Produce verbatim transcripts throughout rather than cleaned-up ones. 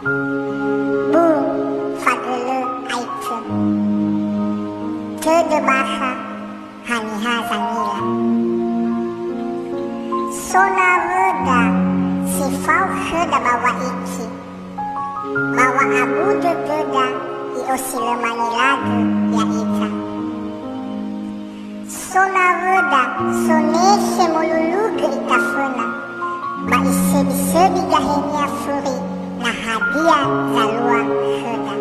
Bu, fagölö aitö. Tödö bakha haniha zangila. So nawöda si fao khöda ba wa'iki, ba wa'abu dödöda i'osilö mangilagö ya'ita. So nawöda sonekhe molulugö ita föna, ba isöbisöbi gahenia füri na hadia zalua khöda.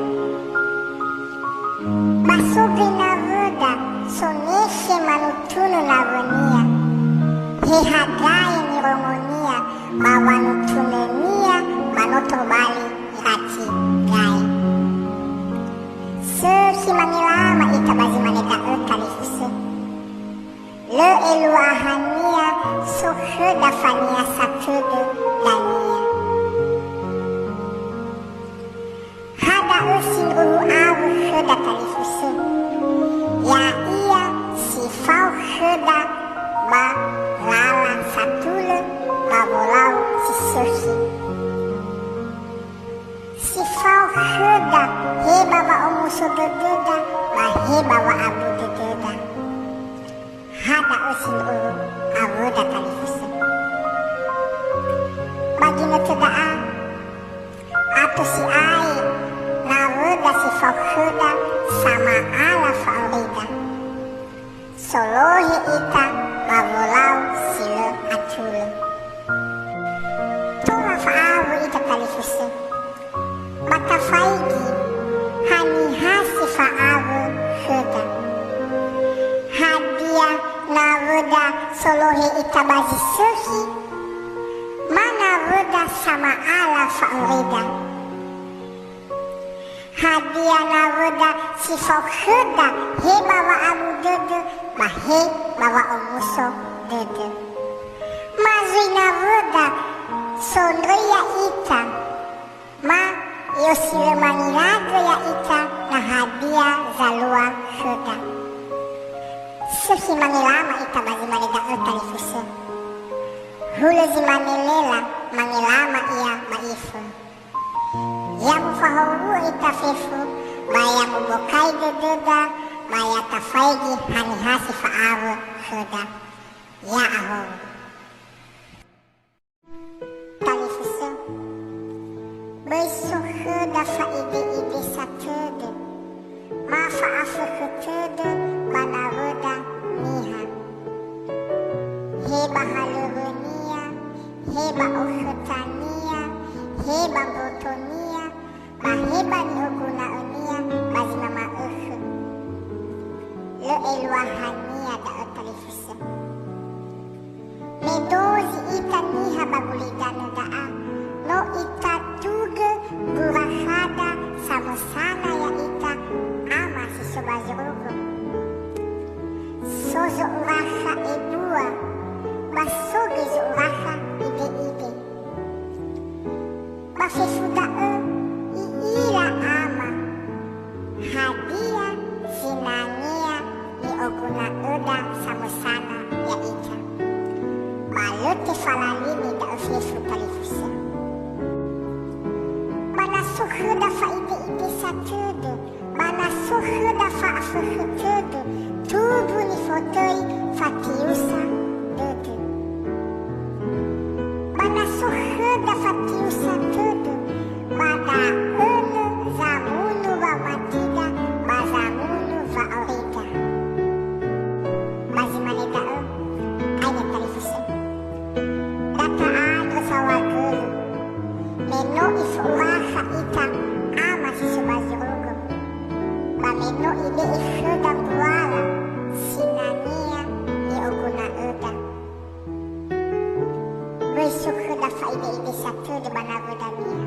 Ba so göi nawöda sonekhe manutunö nawönia, he ha gae nirongonia ba wanutunönia ba no tobali irazi gae. Sökhi mangelama ita ba zi mane da'ö talifusö. Lö eluahania so khöda fania satödö dania. Ha da'ö sindruhu awö khöda talifusö, ya'ia si fao khöda ba lala satulö ba wolau si sökhi. Si fao khöda he ba wa'omuso dödöda ba he ba wa'abu dödöda. Ha da'ö sindruhu awöda talifusö. Ba ginötö da'a, ato si'ae nawöda si fao khöda sama'ala fa'aurida. Solohe ita ba wolau si lö atulö. Tola fa'awö ita talifusö. Ba tafaigi, haniha si fa'awö khöda? Hadia nawöda solohe ita ba zi sökhi? Ma nawöda sama'ala fa'aurida? Hadia nawöda si fao khöda he ba wa'abu dödö ba he ba wa'omuso dödö? Ma zui nawöda sondröi ya'ita, ma i'osilö mangilagö ya'ita na hadia zalua khöda. Sökhi mangelama ita ba zi mane da'ö talifusö. Hulö zi mane lela mangelama ia ma'ifu. Ya mufahowu'ö ita fefu, ba ya mubokai dödöda, ba ya tafaigi haniha si fa'awö khöda. Ya'ahowu. Talifusö. Böi so khöda fa'ide'ide satödö, ma fa'afökhö tödö ba nawöda niha. He ba halöŵönia, he ba okhötania, he ba mbotonia, ba he ba ni'oguna'önia ba zi mama'ökhö. Lö eluahania da'ö talifusö. Me dozi ita niha ba gulidanö da'a, no itatugö burakhada samösana ya'ita Ama si so ba zorugo. So zo'urakha ebua, ba so göi zo'urakha ide'ide. Ba fefu da'ö i'ila Ama hadia zinangea ni'oguna'öda samösana ya'ita. Ba lö tefalalini da'ö fefu talifusö. Ba na so khöda fa'ide'ide satödö, ba na so khöda fa'afökhö tödö, tumbu nifotöi fatiusa dödö. Ba na so khöda fatiusa tödö, ba da'ö lö zamunu wa'omatida, ba zamunu wa'aurida. Ba zi mane da'ö, aina talifusö. Da ta'andrö saohagölö, me no Ifo'urakha ita Ama si so ba zorugo, ba me no Ibe'e khöda mbuala sinangea ni'oguna'öda. Böi so khöda fa'ide'ide satödö ba nawöda niha.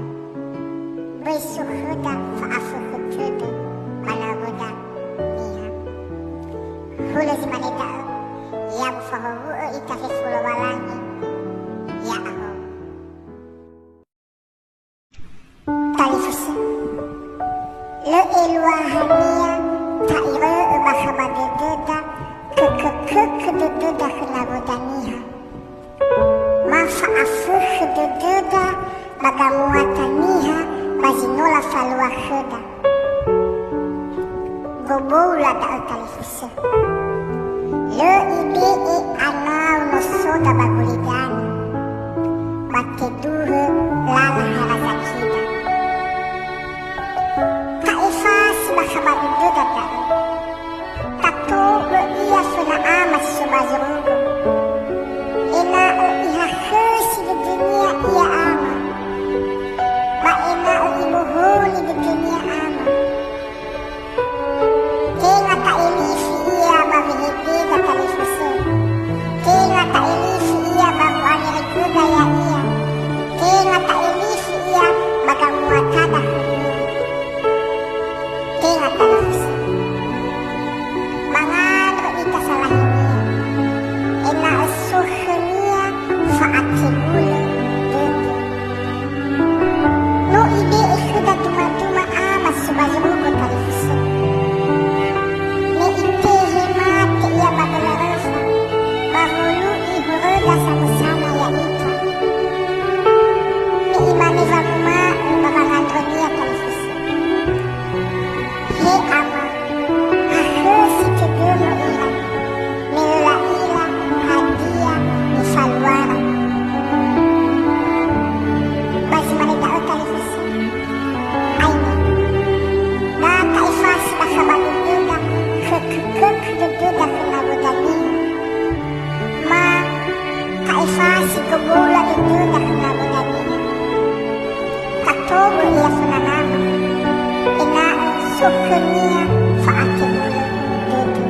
Böi so khöda fa'afökhö tödö ba nawöda niha. Hulö zi mane da'ö, ya mufahowu'ö ita fefu Lowalangi. Ya'ahowu. Talifusö. Lö eluahania ta'irö'ö bakha ba dödöda, kökökökö dödöda khö nawöda niha. Ma fa'afökhö dödöda ba gamuata niha ba Si no lafalua khöda. Goboula da'ö talifusö. Lö ibe'e anau nosoda ba gulidanö, ba teduhö lala harazakida. Ta'efasi bakha ba dödöda da'ö. Tato'ö ia föna ama si so ba zorugo, ena'ö ihakhösi dödönia ia ama, ba ena'ö iboholi dödönia ama. Tenga ta'elifi ia ba wehedega talifusö. Tenga ta'elifi ia ba wo'angerögöda ya'ia. Tenga ta'elifi ia ba gamuatada khönia. Tenga talifusö. Mangandrö ita salahinia, ena'ö so khönia fa'atebulö dödö. No ibe'e khöda dumaduma ama si so ba zorugo talifusö. Me itehe mate ia ba döla röfa, ba wolu'i horöda samösana ya'ita. Me imane wanguma'ö ba wangandrönia talifusö. He Ama, hakhösi tödömö ira, me lö la'ila hadia nifaluara. Ba zi mane da'ö talifusö. Aine. Na ta'efasi bakha ba dödöda, khökhö-khökhö dödöda khö nawöda niha. Ma ta'efasi goboula dödöda khö nawöda niha. Tato'ö ia föna ama, ena'ö so khönia fa'atebulö dödö.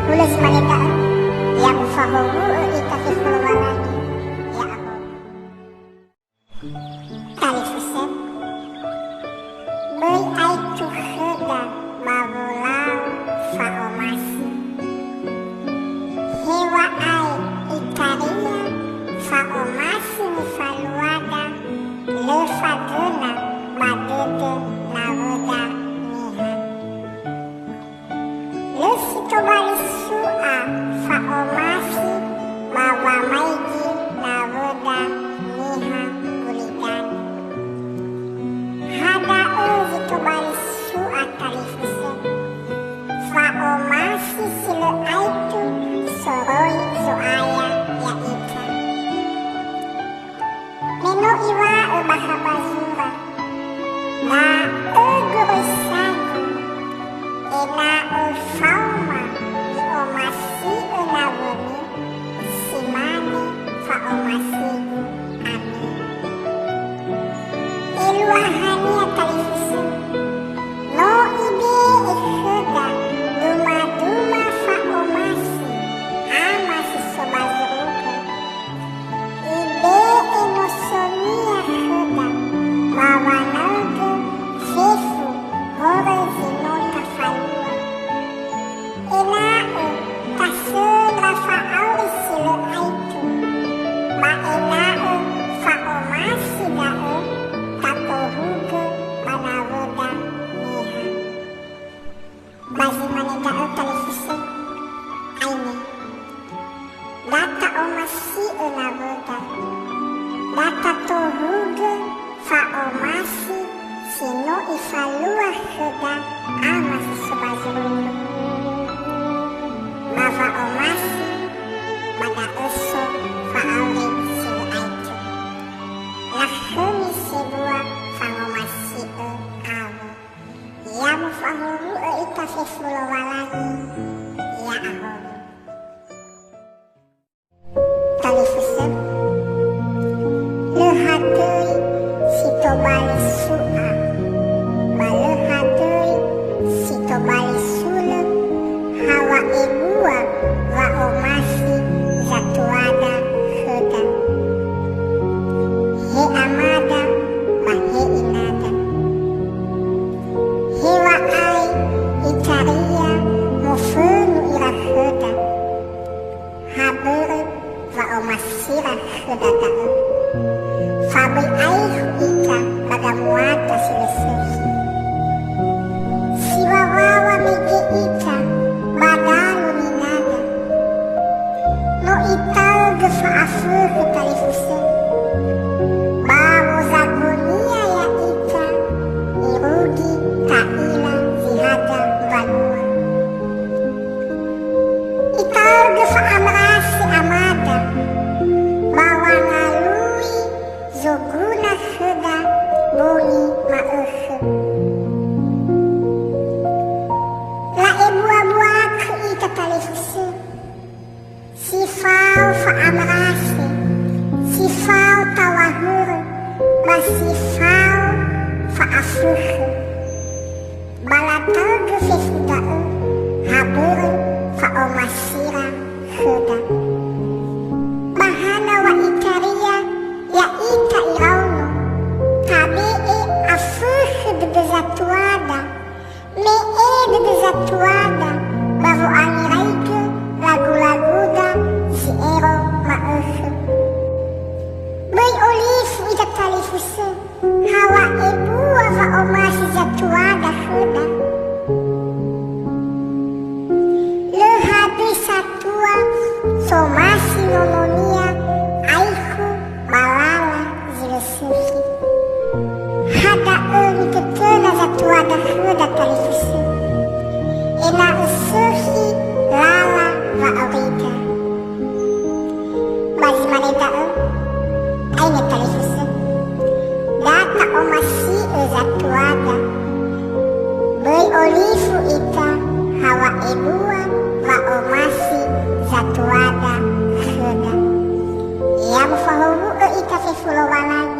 Hulö zi mane da'ö, ya mufahowu'ö ita fefu Lowalangi, ya'ahowu. Talifusö. Böi aetu khöda ba wolau fa'omasi. Heŵa'ae itaria fa'omasi nifaluada lö fagöna ba dödö nawöda niha. Lö si tobali su'a fa'omasi ba wamaigi nawöda niha gulidanö. Hada'ö zi tobali su'a talifusö, fa'omasi si lö aetu soroi Zo'aya ya'ita. Me no iŵa'ö bakha ba zura, da'ö goroisagu, ena'ö faoma mi'omasi'ö nawömi, si mane fa'omasigu ami. Eluahania talifusö, no ibe'e khöda dumaduma fa'omasi ama si so ba zorugo. Ibe'e nosonia khöda ba wanaögö fefu horö zi no tafalua. Ena'ö tasöndra fa'auri si lö aetu, ba ena'ö fa'omasi da'ö tatohugö ba nawöda niha. Ba zi mane da'ö talifusö, aine. Da ta'omasi'ö nawöda. Da tatohugö fa'omasi si no ifalua khöda ama si so ba zorugo. Ba wa'omasi, ba da'ö so fa'auri si lö aetu. Lakhömi sebua fangomasi'ö awö. Ya mufahowu'ö ita fefu Lowalangi, ya'ahowu. Talifusö. Lö hadöi si tobali su'a, ba lö hadöi si tobali sulö, hawa ebua wa'omasi zatuada khöda. He amada ba he inada. Heŵa'ae itaria mofönu ira khöda, ha börö wa'omasira khöda da'ö. Fa böi aekhu ita ba gamuata si lö sökhi. Si wawaŵa mege ita ba dalu ninada. No itaögö fa'afökhö talifusö. Ba wozagonia ya'ia Fa'afõkhõ. Ba lataõgõ fefu da'õ ha bõrõ fa'omasira khöda. Ba hana wa itaria ya'ita iraono, tabe'e afõkhõ dödö zatuada, me'e dödö zatuada ba wo'angeraigö lagu-laguda zi ero ma'ökhö. Böi olifu ita talifusö, hawa ebua wa'omasi zatuada khöda. Lö hadöi satua somasi nononia aekhu ba lala zi lö sökhi. Ha da'ö nitötöna zatuada khöda talifusö, ena'ö sökhi lala wa'aurida. Ba zi mane da'ö, aine talifusö, da ta'omasi'ö zatuada. Böi olifu ita hawa ebua wa'omasi zatuada khöda. Ya mufahowu'ö ita fefu Lowalangi.